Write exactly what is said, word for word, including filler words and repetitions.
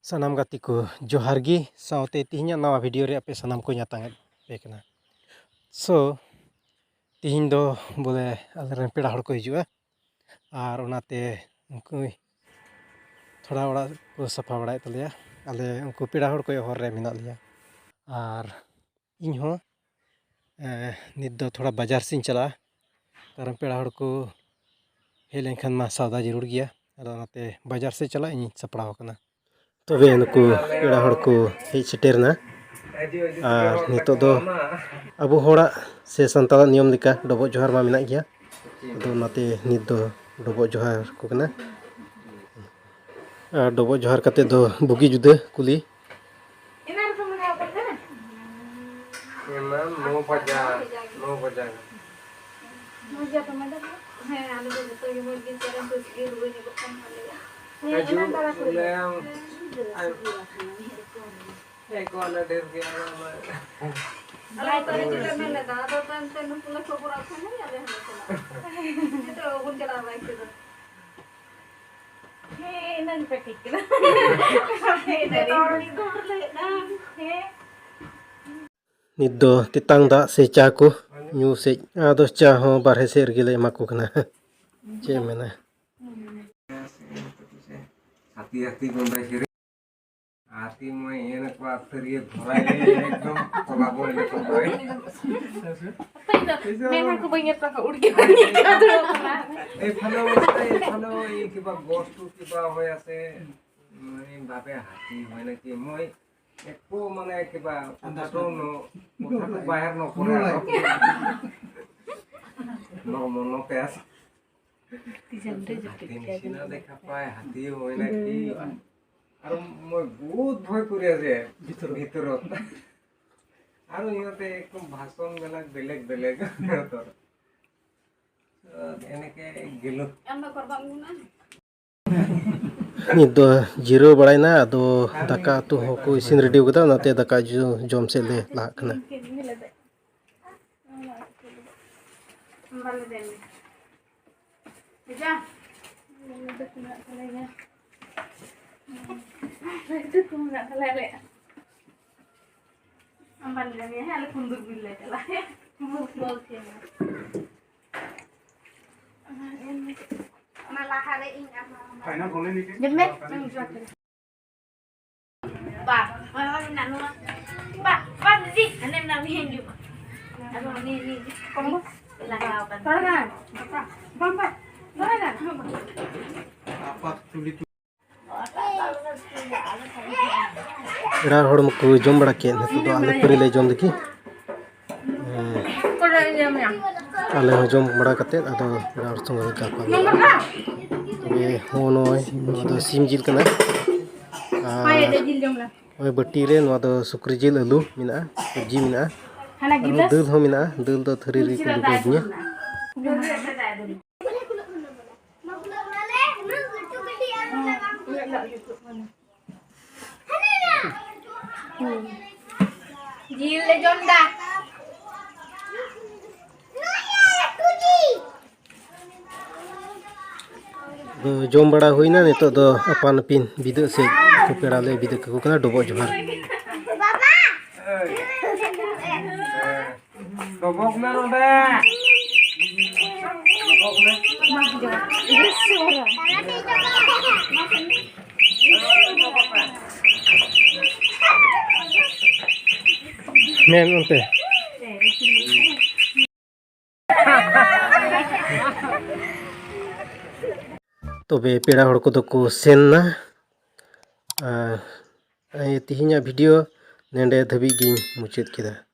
ᱥᱟᱱᱟᱢ ᱜᱟᱛᱮ ᱠᱚ ᱡᱚᱦᱟᱨ ᱜᱮ, ᱥᱟᱶᱛᱮ ᱛᱮᱦᱮᱧᱟᱜ ᱱᱟᱣᱟ ᱵᱷᱤᱰᱤᱭᱳ ᱨᱮ ᱟᱯᱮ ᱥᱟᱱᱟᱢ ᱠᱚᱧ ᱟᱛᱟᱝ ᱮᱫ ᱯᱮ ᱠᱟᱱᱟ᱾ ᱥᱳ, ᱛᱮᱦᱮᱧ ᱫᱚ ᱵᱚᱞᱮ ᱟᱞᱮᱨᱮᱱ ᱯᱮᱲᱟ ᱦᱚᱲ ᱠᱚ ᱦᱤᱡᱩᱜᱼᱟ, ᱟᱨ ᱚᱱᱟᱛᱮ ᱩᱱᱠᱩ ᱛᱷᱚᱲᱟ ᱚᱲᱟᱜ ᱠᱚ ᱥᱟᱯᱷᱟ ᱵᱟᱲᱟᱭᱮᱫ ᱛᱟᱞᱮᱭᱟ᱾ ᱟᱞᱮ ᱩᱱᱠᱩ ᱯᱮᱲᱟ ᱦᱚᱲ ᱠᱚᱭᱚᱜ ᱦᱚᱨ ᱨᱮ ᱢᱮᱱᱟᱜ ᱞᱮᱭᱟ, ᱟᱨ ᱤᱧ ᱦᱚᱸ, ᱮ, ᱱᱤᱛ ᱫᱚ ᱛᱷᱚᱲᱟ ᱵᱟᱡᱟᱨ ᱥᱮᱫ ᱤᱧ ᱪᱟᱞᱟᱜᱼᱟ, ᱠᱟᱨᱚᱱ ᱯᱮᱲᱟ ᱦᱚᱲ ᱠᱚ ᱦᱮᱡ ᱞᱮᱱᱠᱷᱟᱱ ᱢᱟ ᱥᱟᱣᱫᱟ ᱡᱟᱹᱨᱩᱲ ᱜᱮᱭᱟ᱾ ᱟᱫᱚ ᱚᱱᱟᱛᱮ ᱵᱟᱡᱟᱨ ᱥᱮᱫ ᱪᱟᱞᱟᱜ ᱤᱧ ᱥᱟᱯᱲᱟᱣ ᱟᱠᱟᱱᱟ᱾ ᱛᱚᱵᱮ ᱱᱩᱠᱩ ᱯᱮᱲᱟ ᱦᱚᱲ ᱠᱚ ᱦᱮᱡ ᱥᱮᱴᱮᱨ ᱮᱱᱟ, ᱟᱨ ᱱᱤᱛᱚᱜ ᱫᱚ ᱟᱵᱚ ᱦᱚᱲᱟᱜ ᱥᱮ ᱥᱟᱱᱛᱟᱲᱟᱜ ᱱᱤᱭᱚᱢ ᱞᱮᱠᱟ ᱰᱚᱵᱚᱜ ᱡᱚᱦᱟᱨ ᱢᱟ ᱢᱮᱱᱟᱜ ᱜᱮᱭᱟ᱾ ᱟᱫᱚ ᱚᱱᱟᱛᱮ ᱱᱤᱛ ᱫᱚ ᱰᱚᱵᱚᱜ ᱡᱚᱦᱟᱨ ᱠᱚ ᱠᱟᱱᱟ᱾ ᱟᱨ ᱰᱚᱵᱚᱜ ᱡᱚᱦᱟᱨ ᱠᱟᱛᱮ ᱫᱚ ᱵᱩᱜᱤ ᱡᱩᱫᱟᱹ ᱠᱩᱞᱤ᱾ ᱮᱱᱟᱝ ᱨᱮᱠᱚ ᱢᱟᱱᱟᱣ ᱠᱟᱱ ᱛᱟᱦᱮᱱᱟ᱾ ᱮᱱᱟᱝ ᱱᱚ ᱵᱟᱡᱟ, ᱱᱚ ᱵᱟᱡᱟ᱾ ᱢᱚᱡᱟ ᱛᱚ ᱢᱚᱡᱟ ᱜᱮ᱾ ᱦᱮᱸ, ᱟᱞᱮ ᱫᱚ ᱡᱚᱛᱚ ᱜᱮ ᱢᱚᱡᱽ ᱜᱮ, ᱥᱮᱨᱮᱧ ᱠᱚ ᱪᱮᱫ ᱜᱮ ᱨᱩᱣᱟᱹ ᱧᱚᱜᱚᱜ ᱠᱟᱱ ᱛᱟᱞᱮᱭᱟ᱾ ᱦᱮᱸ, ᱦᱤᱡᱩᱜ ᱮᱱᱟᱝ ᱫᱟᱬᱟ ᱠᱚ ᱞᱮ᱾ ᱦᱮᱸ, ᱟᱨ ᱦᱮᱸ, ᱠᱚ ᱟᱞᱮ ᱰᱷᱮᱨ ᱜᱮᱭᱟ, ᱟᱞᱮ ᱢᱟ᱾ ᱟᱞᱮ ᱛᱚ ᱦᱤᱡᱩᱜ ᱞᱮ ᱢᱮᱱ ᱞᱮᱫᱟ, ᱟᱫᱚ ᱛᱟᱭᱚᱢ ᱛᱮ ᱱᱩᱠᱩ ᱞᱮ ᱠᱷᱚᱵᱚᱨᱟᱫ ᱠᱷᱟᱱ ᱜᱮ ᱟᱞᱮ ᱦᱚᱸᱞᱮ ᱪᱟᱞᱟᱜᱼᱟ᱾ ᱱᱤᱛᱚᱜ ᱵᱟᱵᱚᱱ ᱪᱟᱞᱟᱣ ᱫᱟᱲᱮ ᱠᱮᱫᱟ᱾ ᱦᱮᱸ, ᱮᱱᱟᱝ ᱯᱮ ᱴᱷᱤᱠ ᱠᱮᱫᱟ᱾ ᱦᱮᱸ, ᱮᱱᱟᱝ ᱨᱚᱲ ᱢᱤᱫ ᱫᱚᱢ ᱞᱟᱹᱭᱮᱫ ᱱᱟ᱾ ᱦᱮᱸ᱾ ᱱᱤᱛ ᱫᱚ ᱛᱮᱛᱟᱝ ᱫᱟᱜ ᱥᱮ ᱪᱟ ᱠᱚ ᱧᱩ ᱥᱮᱡ, ᱟᱫᱚ ᱪᱟ ᱦᱚᱸ ᱵᱟᱨᱦᱮ ᱥᱮᱫ ᱨᱮᱜᱮ ᱞᱮ ᱮᱢᱟ ᱠᱚ ᱠᱟᱱᱟ᱾ ᱪᱮᱫ ᱮᱢ ᱢᱮᱱᱟ? ᱦᱟᱹᱛᱤ ᱦᱟᱹᱛᱤ ᱜᱚᱸᱰᱟ ᱥᱮᱨᱮᱧ᱾ ᱦᱟᱹᱛᱤ ᱢᱟᱭ ᱮᱱ ᱠᱚᱣᱟ ᱛᱟᱹᱨᱤᱭᱟᱹ ᱫᱷᱚᱨᱟᱭ ᱞᱮ ᱮᱠᱫᱚᱢ ᱠᱚᱞᱟ ᱵᱚᱭ ᱞᱮ ᱠᱚᱞᱟᱭ᱾ ᱢᱮᱱᱟ ᱠᱚ ᱵᱟᱹᱧ ᱧᱮᱞ ᱠᱟᱜ ᱩᱲ ᱜᱮ ᱵᱟᱹᱧ ᱧᱮᱞ ᱠᱟᱜ ᱫᱩᱲᱩᱵ ᱠᱟᱱᱟ᱾ ᱮ ᱯᱷᱟᱞᱳ, ᱮ ᱯᱷᱟᱞᱳ, ᱮ ᱠᱤᱵᱟ ᱜᱚᱥᱴ ᱠᱤᱵᱟ ᱦᱚᱭ ᱟᱥᱮ, ᱢᱟᱱᱮ ᱵᱟᱯᱮ ᱦᱟᱹᱛᱤ ᱦᱚᱭ ᱱᱟᱠᱤ ᱢᱚᱭ ᱮᱠᱴᱩ ᱢᱟᱱᱮ ᱠᱤᱵᱟ ᱠᱚᱛᱷᱟ ᱴᱩ ᱱᱚ, ᱠᱚᱛᱷᱟ ᱴᱩ ᱵᱟᱦᱮᱨ ᱱᱚ ᱠᱚᱨᱮ ᱟᱨᱚ᱾ ᱱᱚ ᱢᱚᱱᱚ ᱯᱮ ᱟᱥ᱾ ᱦᱟᱹᱛᱤ ᱱᱤᱥᱤᱱᱟ ᱫᱮᱠᱷᱟ ᱯᱟᱭ, ᱦᱟᱹᱛᱤ ᱦᱚᱭ ᱱᱟᱠᱤ᱾ ᱟᱨ ᱢᱚᱭ ᱵᱚᱦᱩᱛ ᱵᱷᱚᱭ ᱠᱚᱨᱮ ᱟᱥᱮ ᱵᱷᱤᱛᱨᱚ᱾ ᱵᱷᱤᱛᱨᱚ᱾ ᱟᱨ ᱤᱭᱟᱹᱛᱮ ᱮᱠᱴᱩ ᱵᱷᱟᱥᱚᱱ ᱢᱮᱱᱟᱜ ᱵᱮᱞᱮᱜ ᱵᱮᱞᱮᱜ᱾ ᱮᱱᱮᱠᱮ ᱜᱮᱞᱚ᱾ ᱟᱢ ᱫᱚ ᱠᱚᱨᱵᱟᱝ ᱜᱩᱱᱟ? ᱱᱤᱛ ᱫᱚ ᱡᱤᱨᱟᱹᱣ ᱵᱟᱲᱟᱭᱮᱱᱟ, ᱟᱫᱚ ᱫᱟᱠᱟ ᱩᱛᱩ ᱦᱚᱸᱠᱚ ᱤᱥᱤᱱ ᱨᱮᱰᱤ ᱠᱟᱫᱟ, ᱚᱱᱟᱛᱮ ᱫᱟᱠᱟ ᱡᱚ-, ᱡᱚᱢ ᱥᱮᱫ ᱞᱮ ᱞᱟᱦᱟᱜ ᱠᱟᱱᱟ᱾ ᱵᱟᱞᱮ ᱫᱮᱱ᱾ ᱡᱟ᱾ ᱫᱩᱠ ᱢᱮᱱᱟᱜ ᱛᱟᱞᱮ ᱜᱮᱭᱟ᱾ ᱫᱩᱠ ᱢᱮᱱᱟᱜ ᱛᱟᱞᱮ ᱟᱞᱮᱭᱟᱜ᱾ ᱟᱢ ᱵᱟᱞᱮ ᱧᱟᱢᱮᱭᱟ, ᱦᱮᱸ, ᱟᱞᱮ ᱠᱩᱱᱫᱩᱨ ᱵᱤᱞ ᱞᱮ ᱪᱟᱞᱟᱜᱼᱟ᱾ ᱵᱚᱞ ᱠᱷᱮᱞ᱾ ᱚᱱᱟ ᱞᱟᱦᱟᱨᱮ ᱤᱧ ᱟᱢ ᱡᱚᱢ ᱢᱮ᱾ ᱵᱟ, ᱦᱳᱭ, ᱦᱳᱭ, ᱢᱮᱱᱟᱜ ᱱᱚᱣᱟ᱾ ᱵᱟ, ᱵᱟ, ᱫᱤᱫᱤ, ᱦᱟᱱᱮ ᱢᱮᱱᱟᱜ ᱩᱱᱤ ᱦᱤᱡᱩᱜ᱾ ᱟᱫᱚ ᱩᱱᱤ, ᱩᱱᱤ ᱠᱚᱢ ᱞᱟᱜᱟᱣ ᱠᱟᱱᱟ᱾ ᱛᱷᱚᱲᱟ ᱜᱟᱱ, ᱵᱟᱯᱟ, ᱵᱟᱯᱟ, ᱛᱷᱚᱲᱟ ᱜᱟᱱ, ᱵᱟᱯᱟ᱾ ᱮᱨᱟ ᱦᱚᱲ ᱢᱟᱠᱚ ᱡᱚᱢ ᱵᱟᱲᱟ ᱠᱮᱫ, ᱱᱤᱛᱚᱜ ᱫᱚ ᱟᱞᱮ ᱯᱟᱹᱨᱤ ᱞᱮ ᱡᱚᱢ ᱞᱟᱹᱜᱤᱫ᱾ ᱦᱮᱸ᱾ ᱟᱞᱮ ᱦᱚᱸ ᱡᱚᱢ ᱵᱟᱲᱟ ᱠᱟᱛᱮᱫ ᱟᱫᱚ ᱮᱨᱟ ᱦᱚᱲ ᱥᱚᱸᱜᱮ ᱞᱮ ᱜᱟᱯᱟᱞ ᱢᱟᱨᱟᱜᱼᱟ᱾ ᱛᱚᱵᱮ ᱦᱚᱸ ᱱᱚᱜᱼᱚᱭ ᱱᱚᱣᱟ ᱫᱚ ᱥᱤᱢ ᱡᱤᱞ ᱠᱟᱱᱟ᱾ ᱟᱨ ᱱᱚᱜᱼᱚᱭ ᱵᱟᱹᱴᱤ ᱨᱮ ᱱᱚᱣᱟ ᱫᱚ ᱥᱩᱠᱨᱤ ᱡᱤᱞ, ᱟᱹᱞᱩ ᱢᱮᱱᱟᱜᱼᱟ, ᱥᱚᱵᱽᱡᱤ ᱢᱮᱱᱟᱜᱼᱟ, ᱟᱨᱦᱚᱸ ᱫᱟᱹᱞ ᱦᱚᱸ ᱢᱮᱱᱟᱜᱼᱟ᱾ ᱫᱟᱹᱞ ᱫᱚ ᱛᱷᱟᱹᱨᱤ ᱨᱮᱠᱚ ᱫᱚᱦᱚ ᱟᱹᱫᱤᱧᱟ᱾ ᱡᱤᱞ ᱞᱮ ᱡᱚᱢ ᱫᱟ᱾ ᱟᱫᱚ ᱡᱚᱢ ᱵᱟᱲᱟ ᱦᱩᱭᱱᱟ, ᱱᱤᱛᱚᱜ ᱫᱚ ᱟᱯᱟᱱ ᱟᱹᱯᱤᱱ ᱵᱤᱫᱟᱹᱜ ᱥᱮᱫ ᱠᱚ ᱯᱮᱲᱟ ᱞᱮ ᱵᱤᱫᱟᱹ ᱠᱟᱠᱚ ᱠᱟᱱᱟ᱾ ᱰᱚᱵᱚᱜ ᱡᱚᱦᱟᱨ᱾ ᱰᱚᱵᱚᱜ ᱢᱮ ᱱᱚᱰᱮ᱾ ᱰᱚᱵᱚᱜ ᱢᱮ᱾ ᱢᱮᱱ ᱚᱱᱛᱮ᱾ ᱛᱚᱵᱮ ᱯᱮᱲᱟ ᱦᱚᱲ ᱠᱚᱫᱚ ᱠᱚ ᱥᱮᱱ ᱱᱟ᱾ ᱟᱨ ᱛᱮᱦᱮᱧᱟᱜ video ᱱᱚᱰᱮ ᱫᱷᱟᱹᱵᱤᱡ ᱜᱤᱧ ᱢᱩᱪᱟᱹᱫ ᱠᱮᱫᱟ᱾